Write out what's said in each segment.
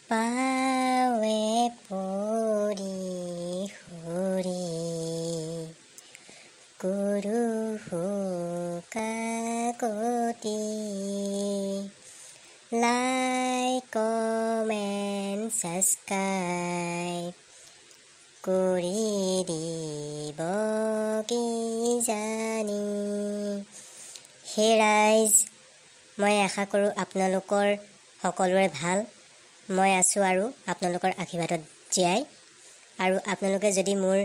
পাৱে পৰি হৰি কৰোহো কাকতি। লাইক, কমেণ্ট, ছাবস্ক্ৰাইব কৰি দিব কি জানি। হে ৰাইজ, মই আশা কৰোঁ আপোনালোকৰ সকলোৰে ভাল। মই আছোঁ আৰু আপোনালোকৰ আশীৰ্বাদত জীয়াই। আৰু আপোনালোকে যদি মোৰ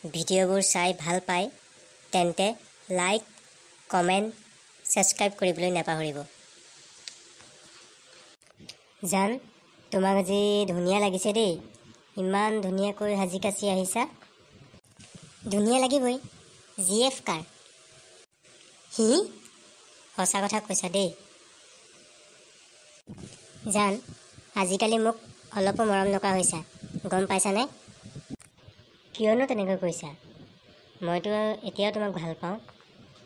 ভিডিঅ'বোৰ চাই ভাল পায়, তেন্তে লাইক, কমেণ্ট, ছাবস্ক্ৰাইব কৰিবলৈ নাপাহৰিব। জান, তোমাক আজি ধুনীয়া লাগিছে দেই। ইমান ধুনীয়াকৈ সাজি কাচি আহিছা। ধুনীয়া লাগিবই, জি এফ কাৰ সি। সঁচা কথা কৈছা দেই জান। আজিকালি মোক অলপো মৰম নকৰা হৈছা, গম পাইছানে? কিয়নো তেনেকৈ কৈছা? মইতো এতিয়াও তোমাক ভাল পাওঁ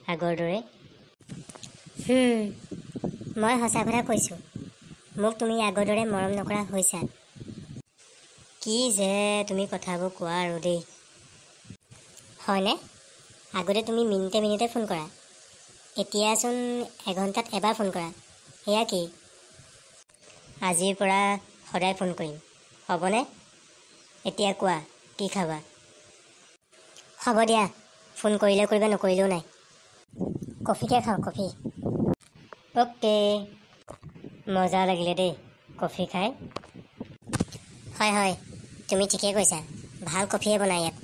আগৰ দৰে। মই সঁচা কথা কৈছোঁ, মোক তুমি আগৰ দৰে মৰম নকৰা হৈছা। কি যে তুমি কথাবোৰ কোৱা আৰু দেই। হয়নে? আগতে তুমি মিনিটে মিনিটে ফোন কৰা, এতিয়াচোন এঘণ্টাত এবাৰ ফোন কৰা। সেয়া কি? আজিৰ পৰা সদায় ফোন কৰিম, হ'বনে? এতিয়া কোৱা, কি খাবা? হ'ব দিয়া, ফোন কৰিলেও কৰিবা, নকৰিলেও নাই। কফিকে খাওঁ, কফি। অ'কে, মজা লাগিলে দেই কফি খাই। হয় হয়, তুমি ঠিকেই কৈছা, ভাল কফিয়ে বনাই ইয়াত।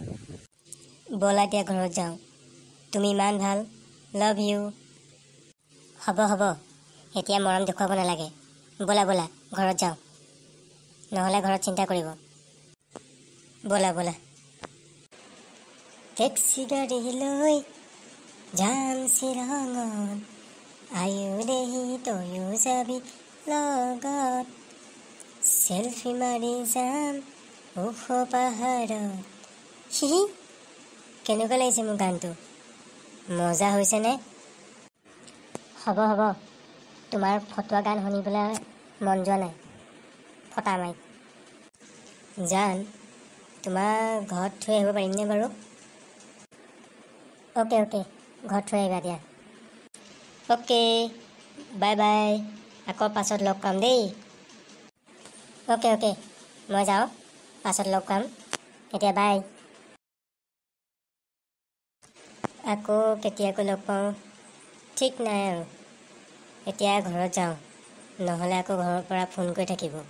ব'লা এতিয়া ঘৰত যাওঁ। তুমি ইমান ভাল, লাভ you. হ'ব হ'ব, এতিয়া মৰম দেখুৱাব নালাগে। ব'লা ব'লা ঘৰত যাওঁ, নহ'লে ঘৰত চিন্তা কৰিব। ব'লা ব'লা। টেক্সি গাড়ী লৈ যাম শ্বিলঙত, আয়ো দেহি তয়ো যাবি লগত, চেলফি মাৰি যাম ওখ পাহাৰত। হিহি, কেনেকুৱা লাগিছে মোৰ গানটো? মজা হৈছেনে? হ'ব হ'ব, তোমাৰ ফটোৱা গান শুনিবলৈ মন যোৱা নাই। ফটা মাইক। জান, তোমাৰ ঘৰত থৈ আহিব পাৰিমনে বাৰু? অ'কে অ'কে, ঘৰত থৈ আহিবা দিয়া। অ'কে, বাই বাই, আকৌ পাছত লগ পাম দেই। অ'কে অ'কে, মই যাওঁ, পাছত লগ পাম। এতিয়া বাই। আকৌ কেতিয়াকৈ লগ পাওঁ ঠিক নাই আৰু। এতিয়া ঘৰত যাওঁ, নহ'লে আকৌ ঘৰৰ পৰা ফোন কৰি থাকিব।